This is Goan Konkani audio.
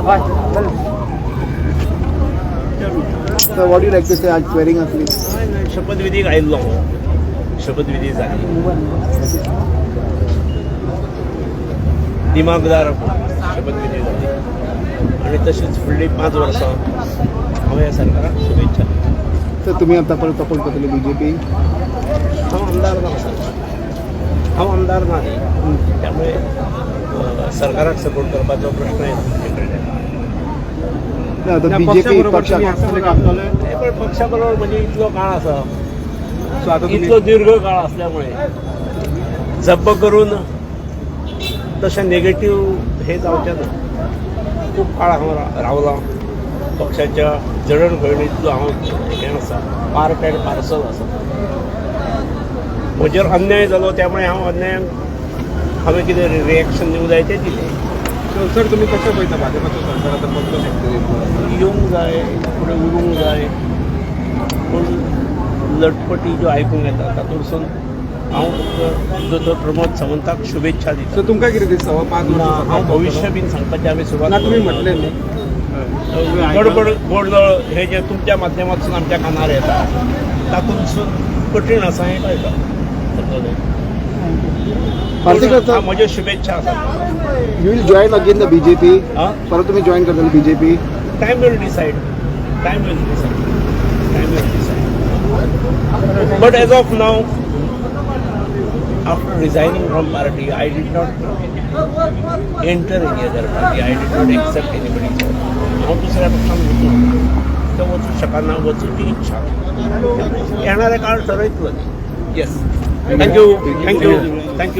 So what you like to say आज swearing आसली? शपथविधीक आयिल्लो हांव. शपथविधी जाली, दिमागदार शपथविधी जाली आनी तशीच फुडलीं 5 वर्सां हांव ह्या सरकाराक शुभेच्छा दितां. तर तुम्ही आता परत सपोर्ट करतले बीजेपी? हांव आमदार ना सर, हांव आमदार ना न्ही, त्यामुळे सरकाराक सपोर्ट करपाचो प्रश्न येना म्हजे कडल्यान. आता बीजेपी पक्षाक हे पण पक्षा बरोबर म्हणजे इतलो काळ आसा, सो आता इतलो तुम्ही दीर्घ काळ असल्यामुळे जप्प करून तशें नेगेटीव हे जावचें ना. खूब काळ हांव रावलां पक्षाच्या जडणघडणींतलो, हांव हें आसा, पार्ट अँड पार्सल आसा. म्हजेर अन्याय जालो, त्यामुळे हांव अन्यायाक हांवें कितें रिएक्शन दिवंक जाय तें दिलें. सर, तुम्ही कशें पळयता भाजपाचो सरकार आता बदलू शकता? येवंक जाय, फुडें उरूंक जाय, पूण लटपटी ज्यो आयकूंक येता तातूंतसून हांव फक्त दोतोर प्रमोद सावंताक शुभेच्छा दिता. सो तुमकां कितें दिसता हो 5 ना, वर्सां हांव भविश्य बीन सांगपाची आमी सुरवात ना, तुम्ही करूंक म्हटलें ना. न्ही. गडबड गोंदळ हे जे तुमच्या माध्यमातसून आमच्या कानार येता तातूंतसून कठीण आसा हें कळटा, समजलें? पार्सेकर सर. म्हज्यो शुभेच्छा आसा. You will join again the BJP? आं? परत तुम्ही जॉईन करतले BJP? Time will decide. Time will decide. Time will decide. But as of now, after resigning from party, I did not enter any other party. I did not accept anybody's offer. हांव दुसऱ्या पक्षान वचूंक ना, ते वचूंक शकना, वचूची इच्छा ना. येणारे काळ ठरयतलो. Yes, thank you, thank you, thank you.